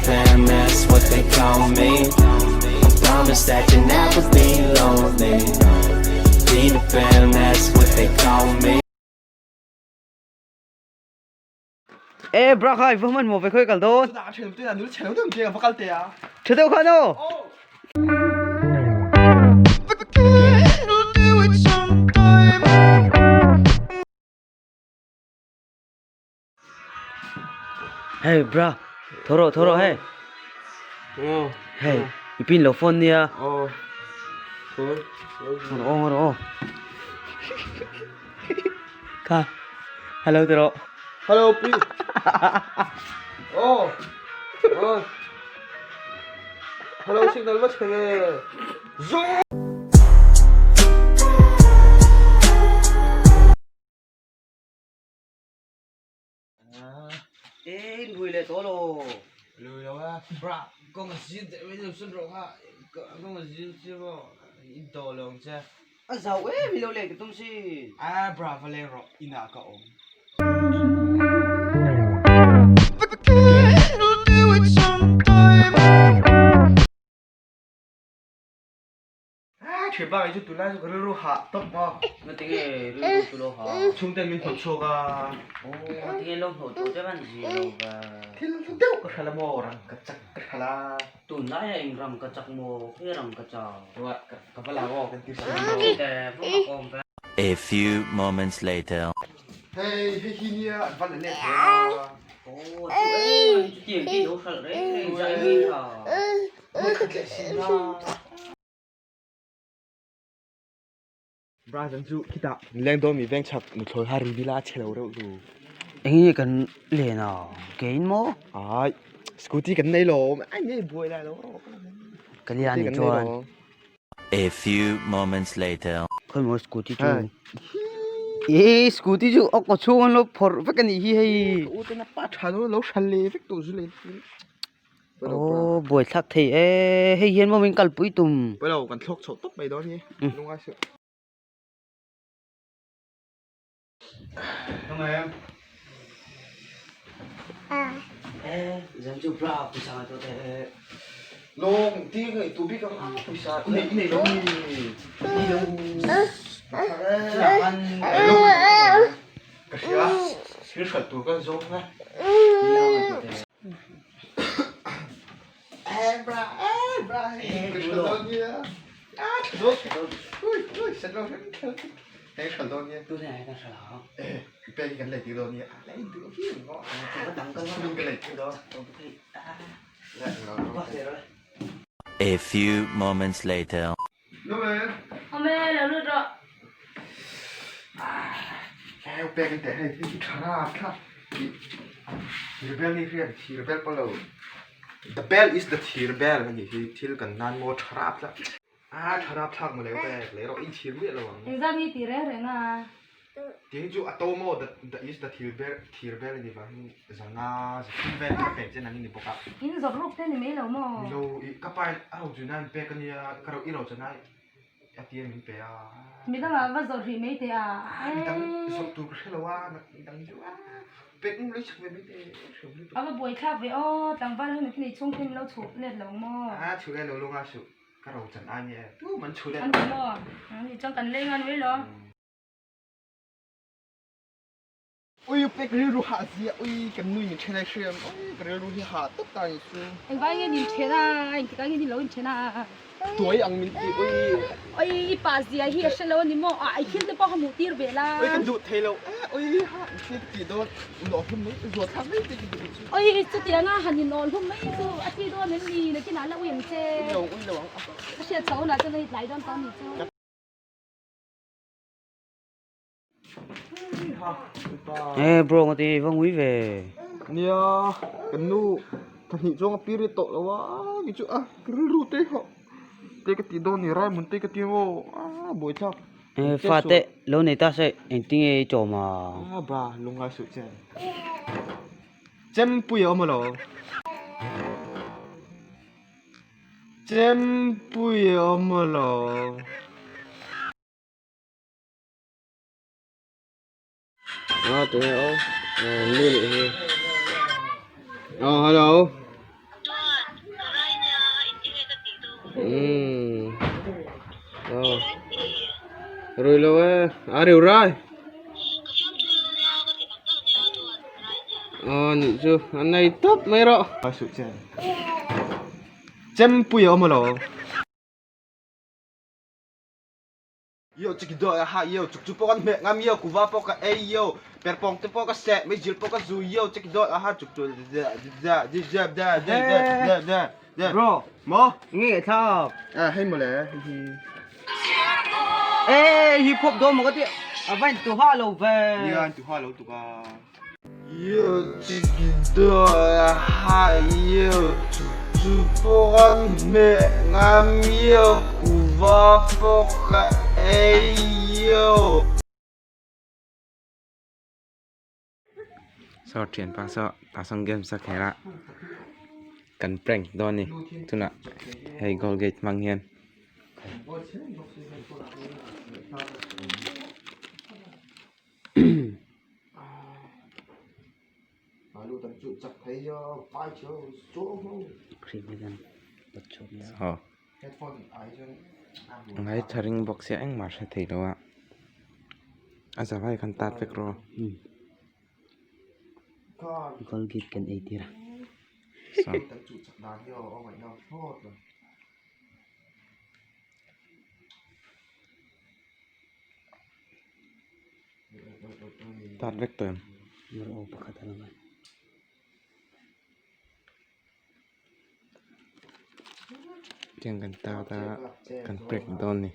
Pan, that's what they call me. I promise that you'll never be lonely. Peter Pan, that's what they call me. E bra khai va man mo ve khoi kal dawn. Chutah a ṭhen te a nul chhe lo deuh te ka va kal te a. Ṭha deuh khan aw. Hey bra, tho rawh tho rawh hei. Hei, i pin lo phone nia. Aw. Ngaw rawh ngaw rawh aw. Kha, hello ti rawh. Hello pi. Aw. Aw. Hello signal va chhe ve. Zo. Ê, người lệ tố lồ. Lùi đâu á. Bra, con mà xin để bây giờ xin rồi ha. Con mà xin xin rồi. In đồ lòng che. A giàu ê, mi lo lệ cái tung si. À, bra va lên rồi. Ina ka om. Thian pa kei chu tunlai chu ka rilru hah tawp maw? Ngatinge rilru chu lo hah? Chhungte min hnawt chhuak a. Aw, ngatinge lo hnawt chhuak che van zir lo ve. Thil hlu deuh ka hral a maw? Rang ka chak ka hral a. Tunlai a eng rang ka chak maw? Khawi rang ka chak? Ruat ka va la aw kan ti si maw? Chute va mak awm ve. A few moments later. Hei, hei hi nia an van let ve a. Aw, chu e, chutiang tih lo hralh reng reng zai mai tha. Khat leh si na. Bra zan chu khitah leng dawn mi veng chhak nuthlawi ha ri bila chhe lo reuh lu. Eng nge kan len a? Kein maw? Ai, scooty kan nei lo. Ai nei buai lai lo. Ka lian ni chuan. A few moments later. Khawi maw scooty chu? Ee scooty chu a kaw chhung an lo phawrh vek a nih hi hei. Ka u ten a pa tha lo lo hral leh vek tawh zu leh. Aw buaithlak thei e hei hian maw min kalpui tum. Pawilo kan thlawk chhoh tawp mai dawn hi lungai suh. E zan chu bra pawisa ngai tawh teh. Lawng ti ngai tu bik ang a pawisa i nei i nei lo mi. Nei lo. Chutah khan Ka hria thil hralh tur ka zawng a. A few moments later. The bell is the thir bell a nih hi thil kan nan maw tha rap tlat a tha rap thlak maw leu pek leh erawh inchhir miah lo ang. Engzat nge tih reng reng a? Tiang chu a to maw the the is the thir bell thir bell a nih vang hian zanga zathum vel ka pek chen ang i ni bawk a. In zawrh ruk te ni mai lo maw? Ni lo i ka pa in a ro chu nan pek a nia ka ro i ro chu nai a tia min pe a. Midangah va zawrh rih mai teh a. Midang zawrh tur ka hre lo a midang chu a pek ngul lei chak ve mai teh hre lutuk. A va buai thlak ve aw tlangval ho ni chhung te min lo chhuh let lo maw? A chhuh let lo lunga suh ka ro chan a nia tu man chhuh let lo. An ti maw? Ni chuan kan leng a nui lo. Ui pek rilru hah zia ui kan nui min then ai hriam ui ka rilru hi hah tawp ta ni chu. Engvai nge nin then a engtikah nge nin lo in then a. Tuai ang min ti ui. Ui i pa zia hi a hre lo a ni maw a i thil te pawh kha hmuh tir ve la. Ui ka duh thei lo e ui ha thil ka tih dawn nawh hlum mai zuah thlak mai te ka duh chu. Ui chutianga han in nawh hlum mai chu a thi dawn em ni nakinah la ui ang che. Ui lo ui lo ang. Ka hriat chho hunah chuan hei tlai dawn tawh a ni chu. E bro nga ti va ngui ve. Nia kan nu pahnih chuang a period tawh lo a ni chu a rilru te kha te ka ti dawn ni rai mun te ka ti maw a buai thlak. E fa te lo nei ta se engtinge i chawm a. A ba lungngai suh che. Chempui a awm alo. Chempui a awm alo. A tunge aw nu nih hi aw hello. Rui lo e, a reu rai. Aw nih chu, a nei tawp mai rawh. Chempui a awm alo. Yo chiki do a ha yo chuk chu pawh kan hmeh ngam yo kuva pawh ka ei yo perpawng te pawh ka seh meizil pawh ka zu yo chiki do a ha chuk chu Bro maw nge thlak a hei mawle hei hi e hip hop dawn maw ka ti a va in tu ha lo ve nia in tu ha lo tuk a yo chiki do a ha yo chuk chu pawh kan hmeh ngam yo kuva pawh ka ei yo. Saw thianpa saw tah sawn games a khel a kan prank dawn a ni tunah hei colgate hmang hian. Ngai tha ring bawk sia engmah hre thei lo a a zavai khan tat vek rawh. Colgate kan ei tir a. Tat vek tawh em? Aw pakhat a lang a. Tiang kan tat a kan prank dawn a ni.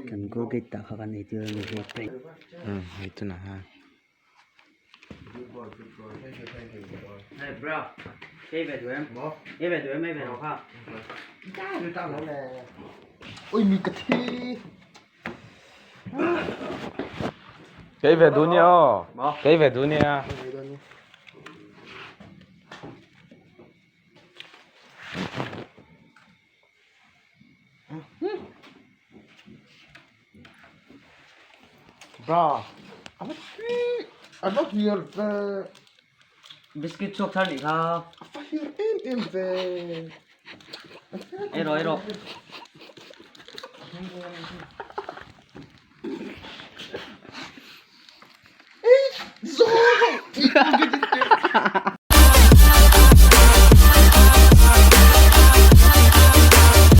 Kan Colgate tah kha kan ei tir a ni hei prank. Umm hei tunah khan. Hey bro, ei ve duh em? Ei ve duh em ei ve lo kha. Oi mi ka thi. Kei ve duh nia aw. Kei ve duh nia. Bra, a va thi, a va hir ve. Biscuit chhuak thar nih kha. A va hir em em ve. Ei rawh ei rawh.